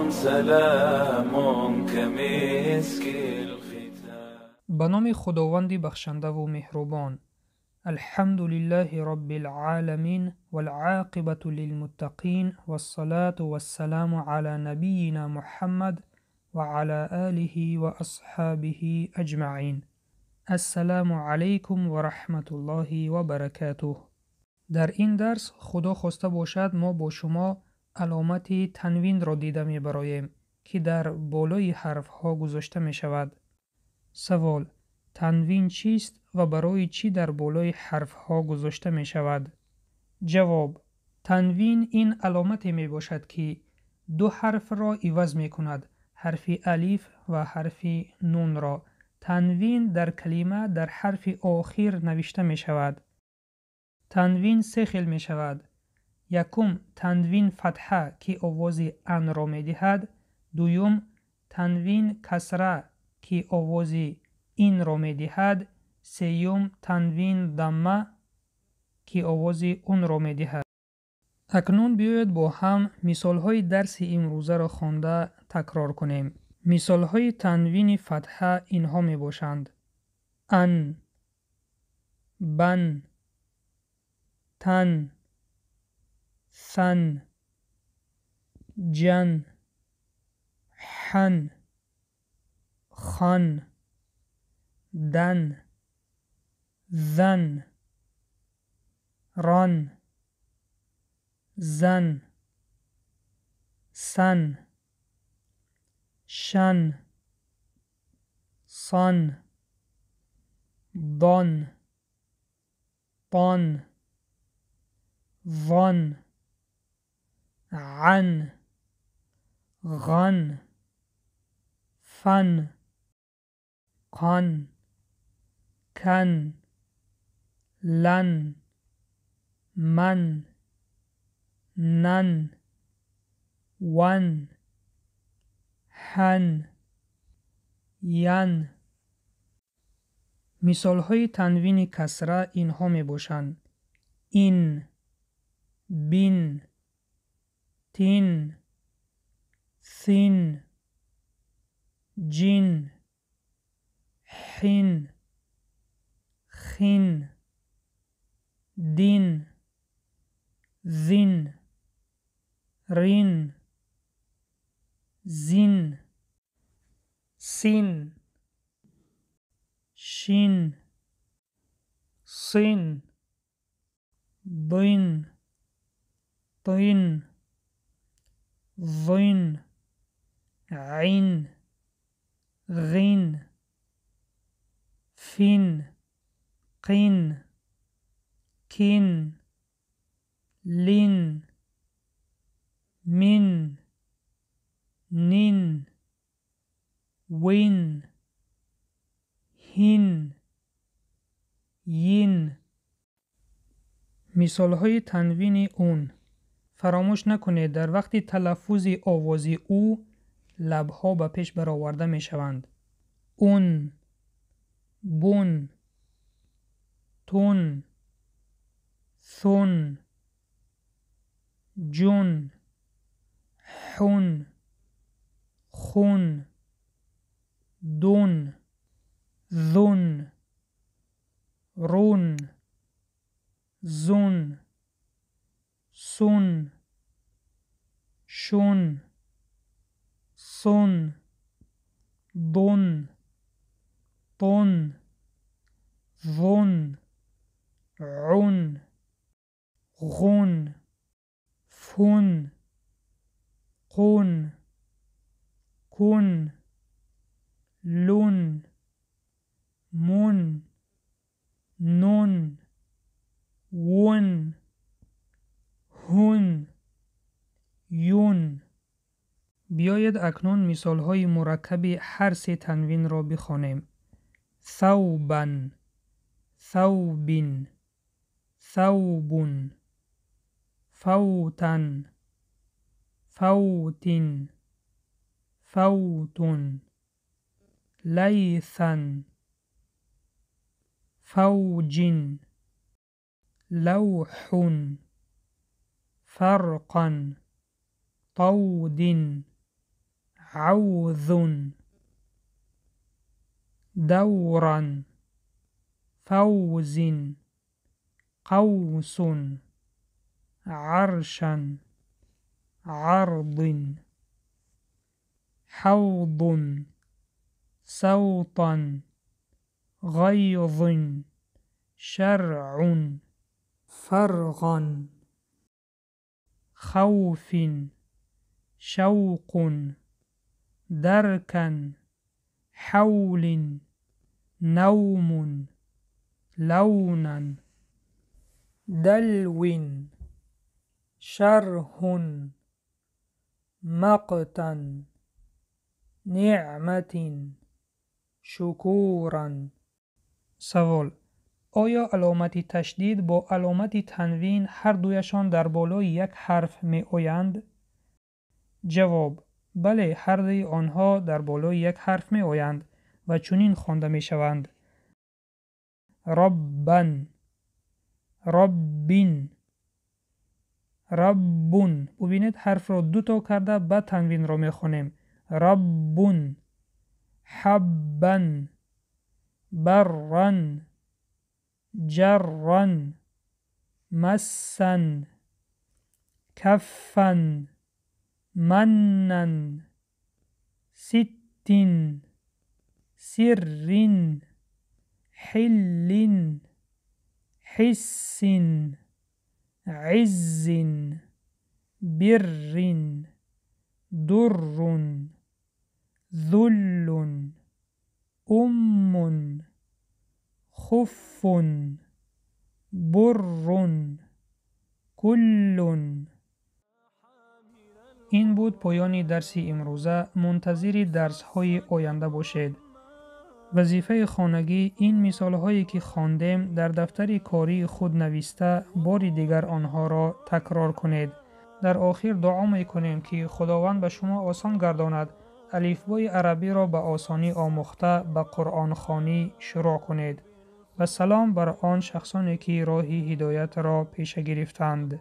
سلام كمسك الختام. Ба номи Худованди бахшандаву меҳрубон. Алҳамду лиллаҳи роббил оламин вал-оқибату лилмуттақин вассалату вассаламу ала набийина Муҳаммад ва ала олиҳи ва асҳобиҳи аҷмаин. Ассаламу алайкум ва раҳматуллоҳи ва баракатуҳ. Дар ин дарс Худо хоста бошад мо бо шумо аломати танвинро дида мебароем, ки дар болои ҳарфҳо гузошта мешавад. Савол: танвин чист ва барои чӣ дар болои ҳарфҳо гузошта мешавад? Ҷавоб: танвин ин аломате мебошад, ки ду ҳарфро иваз мекунад, ҳарфи алиф ва ҳарфи нунро. Танвин дар калима дар ҳарфи охир навишта мешавад. Танвин се хел мешавад. Якум, танвин фатҳа, ки овози анро медиҳад. Дуюм, танвин касра, ки овози инро медиҳад. Сеюм, танвин дамма, ки овози унро медиҳад. Акнун биёед бо ҳам мисолҳои дарси имрӯзаро хонда такрор кунем. Мисолҳои танвини фатҳа инҳо мебошанд: ан, бан, тан, сан, ҷан, ҳан, хан, дан, зан, ран, зан, сан, шан, сан, дон, тон, вон, ан, ган, фан, кан, кан, лан, ман, нан, ван, ҳан, ян. Мисолҳои танвини касра инҳо мебошанд: ин, бин, тин, син, ҷин, ҳин, хин, дин, зин, рин, зин, син, шин, син, дин, тин, зин, ин, ғин, фин, қин, кин, лин, мин, нин, вин, ҳин, йин. Мисолҳои танвини ун. Фаромӯш накунед, дар вақти талаффузи овози ӯ лабҳо ба пеш бароварда мешаванд. Ун, бун, тун, сун, ҷун, ҳун, хун, дун, зун, рун, зун, сун, шун, сун, дун, тун, зун, ун, ғун, фун, қун, кун, лун, мун, нун, вун, ҳун, юн. Биёед акнун мисолҳои мураккаби ҳар се танвинро бихонем. Савбан, савбин, савбун, фавтан, фавтин, фавтун, лайсан, фавҷин, лавҳун, фарқан, тавдин. عوذ، دورا، فوز، قوس، عرشا، عرض، حوض، صوتا، غيظ، شرع، فرغا، خوف، شوق، دركا، حول، نوم، لونا، دلو، شره، مقتا، نعمة، شکورا. سوال: آیا علامت تشدید با علامت تنوین هر دویشان در بالای یک حرف می آیند؟ جواب: بله، هر دوی آنها در بالای یک حرف می آیند و چنین خوانده می شوند: ربا، ربین، ربون. ببینید حرف را دو تا کرده بعد تنوین را می خوانیم. ربون، حبا، برا، جرا، مسا، کفا، منا، ست، سر، حل، حس، عز، بر، در، ذل، ام، خف، بر، کل. این بود پایان درس امروزه. منتظر درس های آینده باشید. وظیفه خانگی: این مثال هایی که خواندیم در دفتر کاری خود نوشته، بار دیگر آنها را تکرار کنید. در آخر دعا می کنیم که خداوند به شما آسان گرداند الفبای عربی را به آسانی آموخته به قرآن خوانی شروع کنید. و سلام بر آن شخصانی که راه هدایت را پیش گرفتند.